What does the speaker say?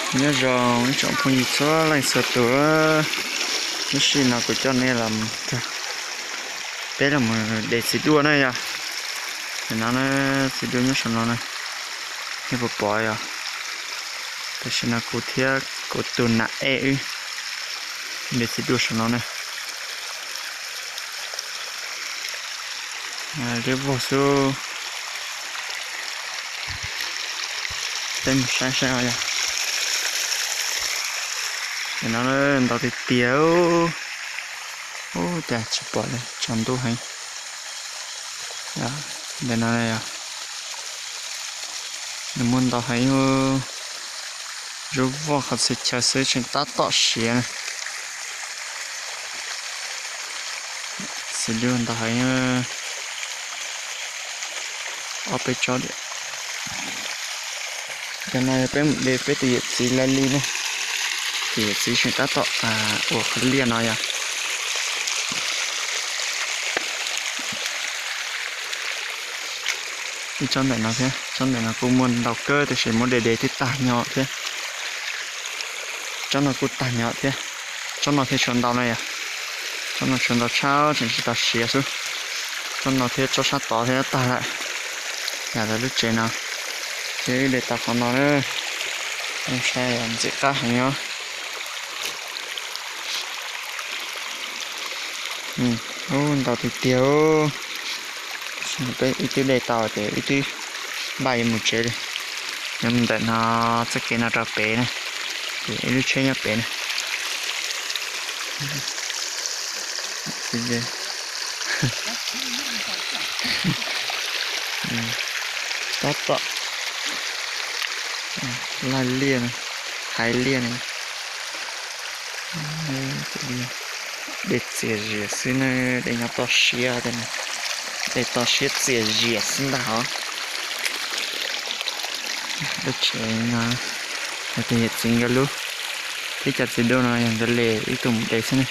Nyob zoo ib tsoom phooj ywg txhua leej txhua tus, lub sij hawm no kuv coj nej los, peb los mus de txiv duaj na yog. Tam no na, txiv duaj nyob saum no na, nej puas pom yog? Tam sim no kuv thiab kuv tus nam ej wb de txiv duaj saum no na. Liab vog xwb. Peb mus saib saib os yog. Tam no ntau tiag tiag. Ub, cas tsis pom li, tsaus ntuj heev. Ntawm no yog, nws muaj ntau heev. Zub voj qhov txhia chaw xwb tseem tab tom siav na. Txiv duaj ntau heev. Ob peb tsob diam. Cov no yog peb mus de peb tus yawm txiv laj li na. Tus yawm txiv tseem tab tom ua qhov liaj no yog. Ib tsob ntawm no thiab, tsob ntawm no kuj muaj ntau kawg tiam sis muab de de twb tag nyo thiab. Tsob no kuj tag nyo thiab. Tsob no thiaj tshuav ntau no yog. Tsob no tshuav ntau tshaj tseem tsis tau siav xwb. Tsob no thiab tsob sab tod thiab tag lawm. Yam lawv lub tsev no, ces wb de tau qhov no na. Saib ntxim qab heev os. Ub, ntau tiag tiag. Peb ib twb de tau ces ib twb npaj yuav mus tsev li. Yuav mus ntawm no, txoj kev no rau pem na, ces ib lub tsheb nyob pem na. Tab tom laj liaj, haiv liaj na. De txias zias xwb na, de nyob toj siab tiag na. De toj siab txias zias xwb ntag hov. Lub tsev no, yog tus yawm txiv nkawd lub, thiab cov txiv duaj no yog nkawd li ib tug mus de xwb ne.